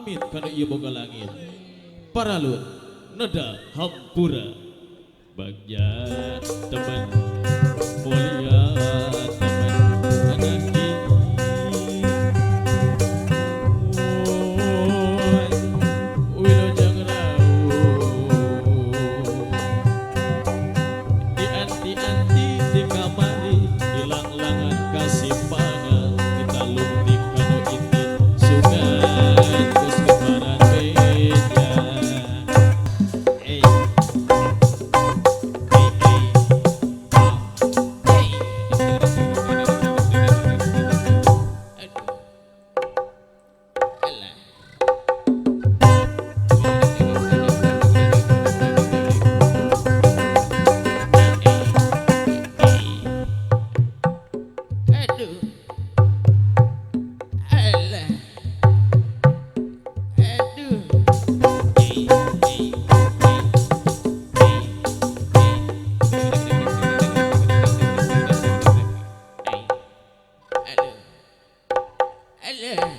Pamit kana ieu boga langit. Paralun neda hampura. Bagja teman mulia teman anak ini. Wilujeng rawuh dianti-anti di kamari hilang-langan kasimpangan ditalung di kanu itin sugan geus kemaran beja. Eh, eh, eh, ah, eh. Aduh. Alah. Aduh. Alah. Aduh. Eh, eh, eh, eh, eh. Eh. Aduh. Alah. Eh, eh, eh.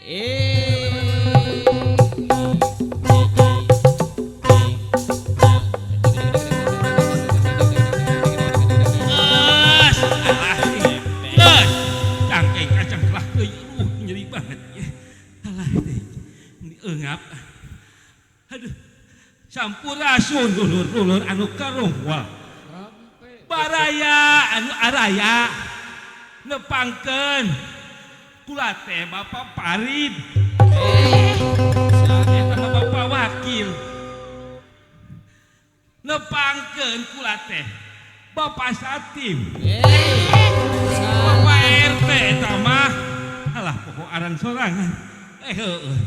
Eh. Eh, eh, eh. Geus, alah, geus. Cangkeng kacang kelah teuing, nyeri banget ya. Alah teh. Ini eungap. Aduh. Sampurasun dulur-dulur anu karungwal. Baraya anu araya nepangkeun kula teh Bapak Farid. Eta mah Bapak Wakil. Nepangkeun kula teh Bapak Satim. Bapak RT eta mah. Alah pokok aran sorangan. Eh heueuh.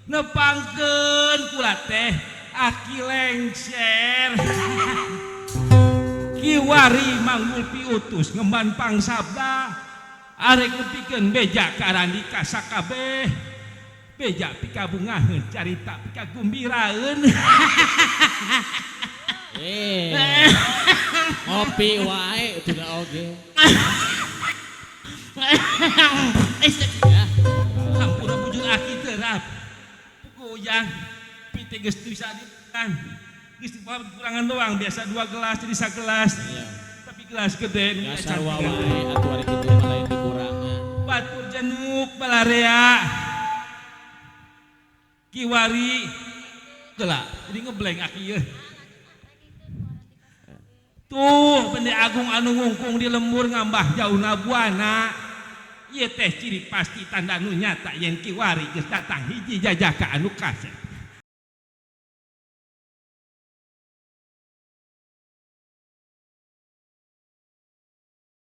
Nepangkeun kula teh Aki Lengser. Kiwari manggul piutus ngemban pangsabda arek nepikeun beja ka Arandika sakabeh. Beja pikabungaheun carita pikagumbiraeun. Eh. Ngopi wae udah oge. Ya. Hampura bujur aki terap. Goyang pite geus teu bisa dimakan. Geus kurangan doang, biasa 2 gelas jadi sagelas. Iya. Tapi gelas gede nu Dasar cantik. wae atuh ari kitu mah lain dikurangan. Batur jenuk balarea. Kiwari geula jadi ngebleng aki ieu. Tuh Bende Agung anu ngungkung di lembur ngambah jauhna buana. Ieu teh ciri pasti tanda nu nyata yen kiwari geus datang hiji jajaka anu kasep.